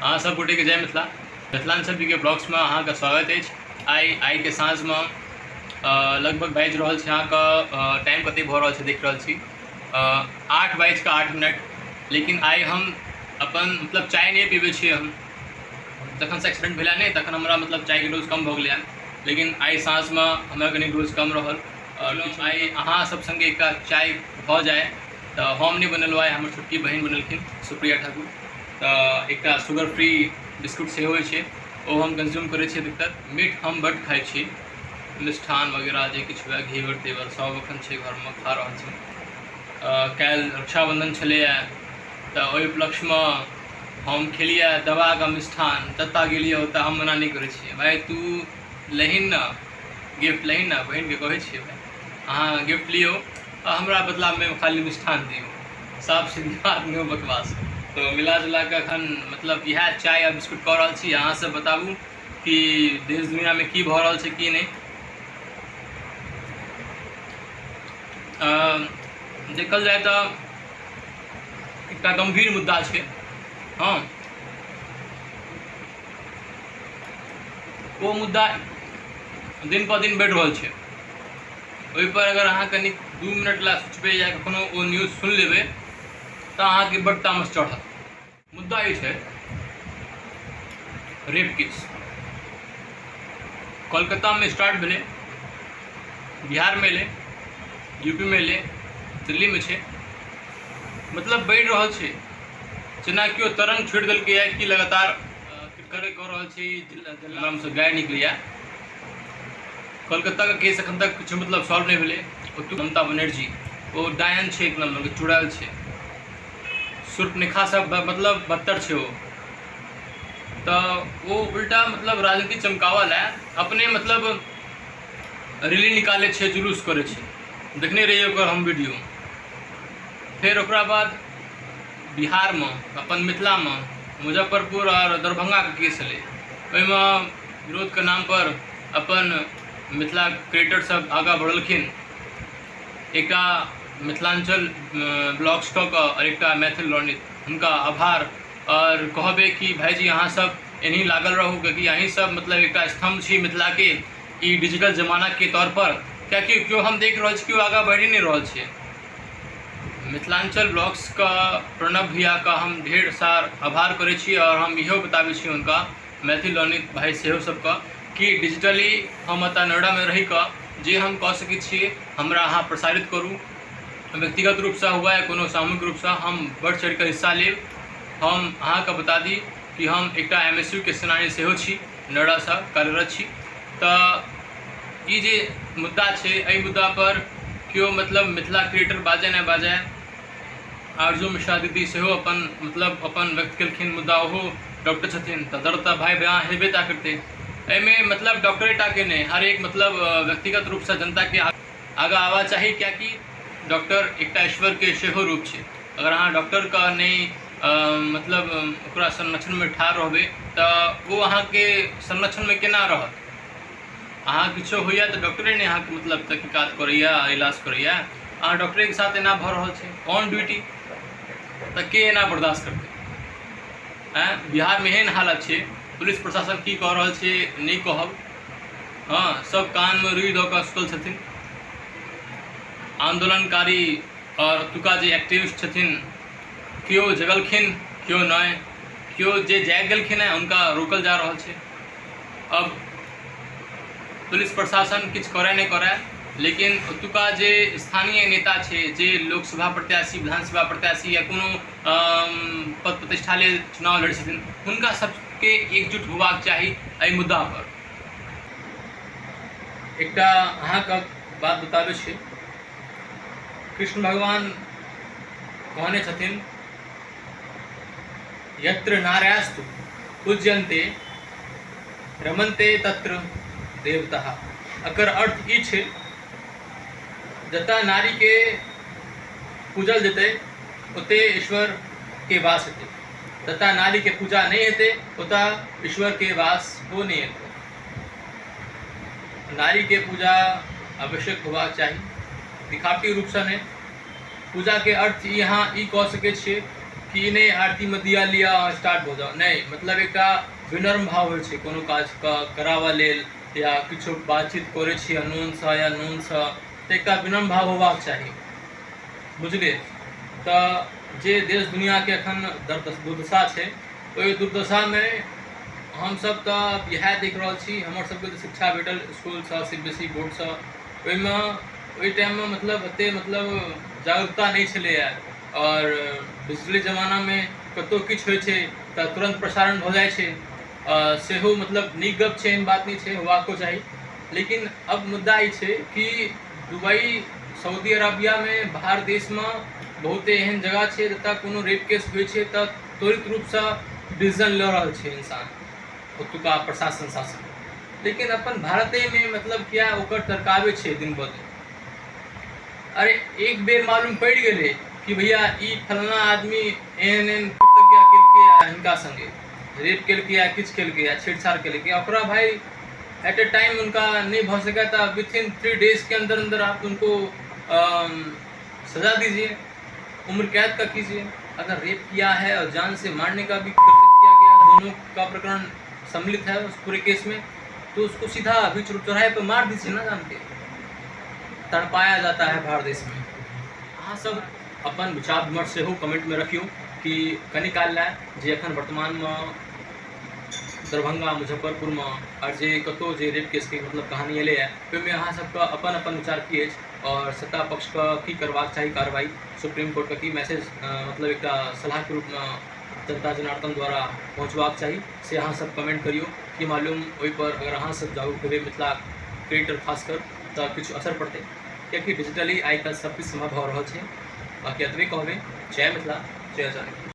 अहाँ सब गोटेके जय मिथिला। मिथिलांचल पी के ब्लॉग्समे अहाँके स्वागत अछि। आइके साँझमे लगभग बाजि रहल छै अहाँके, टाइम कतेक भऽ रहल छै देख रहल छी, 8:08। लेकिन आइ हम अपन मतलब चाय नहि पीबै छियै। हम जखनसँ एक्सीडेंट भेलै नहि तखन हमरा मतलब चायके डोज कम भऽ गेलै हँ, लेकिन आइ साँझमे हमरा कनि डोज कम रहल आओर आइ अहाँ सब सङ्गे एकटा चाय भऽ जाय तऽ हम नहि बनेलहुँ, आइ हमर छोटकी बहिन बनेलखिन, सुप्रिया ठाकुर। तऽ एकटा शुगर फ्री बिस्कुट सेहो होइ छै, ओ हम कंज्यूम करै छी। अधिकतर मीठ हम बड्ड खाइ छी, मिष्ठान वगैरह जे किछु हुए, घेवर तेवर सब एखन छै घरमे, खा रहल छी। काल्हि रक्षाबन्धन छलैए तऽ ओहि उपलक्ष्यमे हम खेलियै दबाके मिष्ठान। जतऽ गेलियै ओतऽ हम मना नहि करै छियै, भाय तू लहिन ने गिफ्ट लहिन ने, बहिनके कहै छियै भाय अहाँ गिफ्ट लियौ आ हमरा बदलामे खाली मिष्ठान दियौ। साफ सीधी बात, नहि बकवास। तऽ मिला जुला कऽ एखन मतलब इएह चाय आ बिस्कुट कऽ रहल छी। अहाँ सब बताबू कि देश दुनियामे की भऽ रहल छै की नहि। देखल जाय तऽ एकटा गम्भीर मुद्दा छै। हँ, ओ मुद्दा दिन पर दिन बढ़ि रहल छै। ओहिपर अगर अहाँ कनि 2 मिनट लए सोचबै या कखनो ओ न्यूज सुनि लेबै तऽ अहाँके बड्ड तामस चढ़त। मुद्दा ई छै रेप केस कोलकातामे स्टार्ट भेलै, बिहारमे एलै, यूपीमे एलै, दिल्लीमे छै, मतलब बढ़ि रहल छै। जेना केओ तरंग छोड़ि देलकैए कि लगातार करे कऽ रहल छै, जिलासँ गाय निकलैए। कोलकाताके केस एखन तक किछु मतलब सॉल्व नहि भेलै। ओतु ममता बनर्जी ओ डायन छै, एक नम्बरके चुड़ैल छै, शूर्पणखा सब मतलब बदतर छै ओ। तऽ ओ उल्टा मतलब राजनीति चमकावऽ लए अपने मतलब रैली निकालै छै, जुलूस करै छै, देखने रहियै ओकर हम वीडियो। फेर ओकरा बाद बिहारमे अपन मिथिलामे मुजफ्फरपुर आओर दरभंगाके केस छलै, ओहिमे विरोधके नामपर अपन मिथिला क्रिएटर सब आगाँ बढ़लखिन। एकटा मिथिलाञ्चल ब्लॉग्स कऽ कऽ आओर एकटा मैथिल रणनीत, हुनका आभार आओर कहबै कि भाइजी अहाँ सब एनाही लागल रहू, कियाकि अहीं सब मतलब एकटा स्तम्भ छी मिथिलाके ई डिजिटल जमानाके तौरपर, कियाकि केओ हम देख रहल छी केओ आगाँ बढ़ि नहि रहल छै। मिथिलाञ्चल ब्लॉग्सके प्रणव भैयाके हम ढेर सार आभार करै छी आओर हम इहो बताबै छी हुनका मैथिल रणनीत भाइ सेहो सबके कि डिजिटली हम एतऽ नोएडामे रहिकऽ जे हम कऽ सकै छियै हमरा अहाँ प्रसारित करू, व्यक्तिगत रूपसँ हुए या कोनो सामूहिक रूपसँ, हम बढ़ि चढ़िकऽ हिस्सा लेब। हम अहाँके बता दी कि हम एकटा एम एस यू के सेनानी सेहो छी, नोएडासँ कार्यरत छी। तऽ ई जे मुद्दा छै एहि मुद्दापर केओ मतलब मिथिला क्रिएटर बाजय नहि बाजय, आरजू मिश्रा दीदी सेहो अपन मतलब अपन व्यक्त केलखिन, मुद्दा ओहो डॉक्टर छथिन तऽ दर्द तऽ भाय बयाँ हेबे टा करतै। एहिमे मतलब डॉक्टरे टाके नहि, हर एक मतलब व्यक्तिगत रूपसँ जनताके आगाँ आबा चाही, कियाकि डॉक्टर एकटा ईश्वरके सेहो रूप छै। अगर अहाँ डॉक्टरके नहि मतलब ओकरा संरक्षणमे ठाढ़ रहबै तऽ ओ अहाँके संरक्षणमे केना रहत? अहाँ किछो होइए तऽ डॉक्टरे ने अहाँके मतलब तहकीकात करैए, इलाज करैए। अहाँ डॉक्टरेके साथ एना भऽ रहल छै ऑन ड्यूटी, तऽ के एना बर्दाश्त करतै? आँय, बिहारमे एहन हालत छै, पुलिस प्रशासन की कऽ रहल छै नहि कहब। हँ, सब कानमे रुइ दऽ कऽ सुतल छथिन आन्दोलनकारी आओर ओतुका जे एक्टिविस्ट छथिन, केओ जगलखिन केओ नहि, केओ जे जागि गेलखिन हेँ हुनका रोकल जा रहल छै। अब पुलिस प्रशासन किछु करय नहि करय, लेकिन ओतुका जे स्थानीय नेता छै, जे लोकसभा प्रत्याशी, विधानसभा प्रत्याशी या कोनो पद प्रतिष्ठा लेल चुनाव लड़ै छथिन, हुनका सबके एकजुट होबाक चाही एहि मुद्दापर। एकटा अहाँके बात बताबै छी, कृष्ण भगवान कहने छथिन यत्र नार्यास्तु पूज्यन्ते रमन्ते तत्र देवता। एकर अर्थ ई छै जतऽ नारीके पूजल जेतै ओतऽ ईश्वरके वास हेतै, जतऽ नारीके पूजा नहि हेतै ओतऽ ईश्वरके वास हो नहि हेतै। नारीके पूजा आवश्यक होबाक चाही, दिखावटी रूपसँ नहि। पूजाके अर्थ ई अहाँ ई कऽ सकै छियै कि नहि आरतीमे दिया लिअ स्टार्ट भऽ जाउ, नहि, मतलब एकटा विनम्र भाव होइ छै कोनो काजके कराबऽ लेल या किछो बातचीत करै छी अननोनसँ या नोनसँ, तऽ एकटा विनम्र भाव होबाक चाही, बुझलियै? तऽ जे देश दुनिआँके एखन दुर्दशा छै, ओहि दुर्दशामे हमसभ तऽ इएह देख रहल छी। हमर सबके तऽ शिक्षा भेटल इसकुलसँ, सी बी एस ई बोर्डसँ, ओहिमे ओहि टाइममे मतलब एतेक मतलब जागरूकता नहि छलैए। आओर डिजिटली जमानामे कतहु किछु होइ छै तऽ तुरन्त प्रसारण भऽ जाइ छै, सेहो मतलब नीक गप छै, एहन बात नहि छै, होबाको चाही। लेकिन अब मुद्दा ई छै कि दुबई, सऊदी अरबियामे, बाहर देशमे बहुते एहन जगह छै जतऽ कोनो रेप केस होइ छै तऽ त्वरित रूपसँ डिसीजन लऽ रहल छै इंसान, ओतुका प्रशासन, शासन। लेकिन अपन भारतेमे मतलब किया ओकर टरकाबै छै दिन ब दिन? अरे एक बेर मालूम पड़ि गेलै कि भैया ई फलना आदमी एहन एहन कृतज्ञा केलकै आ हिनका सङ्गे रेप केलकै या किछु केलकै या छेड़छाड़ केलकै, ओकरा भाई एट ए टाइम उनका नहीं भऽ सका था, विथ इन 3 डेज के अंदर अंदर आप उनको सजा दीजिए, उम्र कैद का कीजिए। अगर रेप किया है और जान से मारने का भी कृत्य किया गया, दोनों का प्रकरण सम्मिलित है उस पूरे केस में, तो उसको सीधा बीच चौराहे पर मार दीजिए ना जान के। तड़पाया जाता है भारत देश में। अहाँ सब अपन विचार विमर्श सेहो कमेंटमे रखियौ कि कनी काल लए जे एखन वर्तमानमे दरभंगा, मुजफ्फरपुरमे आओर जे कतहु जे रेप केसके मतलब कहानी एलैए, ओहिमे अहाँ सबके अपन अपन विचार की अछि आओर सत्ता पक्षके की करबाक चाही कार्रवाई, सुप्रीम कोर्टके की मैसेज मतलब एकटा सलाहके रूपमे जनता जनार्दन द्वारा पहुँचबाक चाही, से अहाँ सब कमेंट करियौ। की मालूम ओहिपर अगर अहाँ सब जागरूक हेबै, मिथिला क्रिएटर खासकर, तऽ किछु असर पड़तै, कियाकि डिजिटली आइ काल्हि सब किछु सम्भव भऽ रहल छै। बाँकी एतबे कहबै, जय मिथिला, जय जानकी।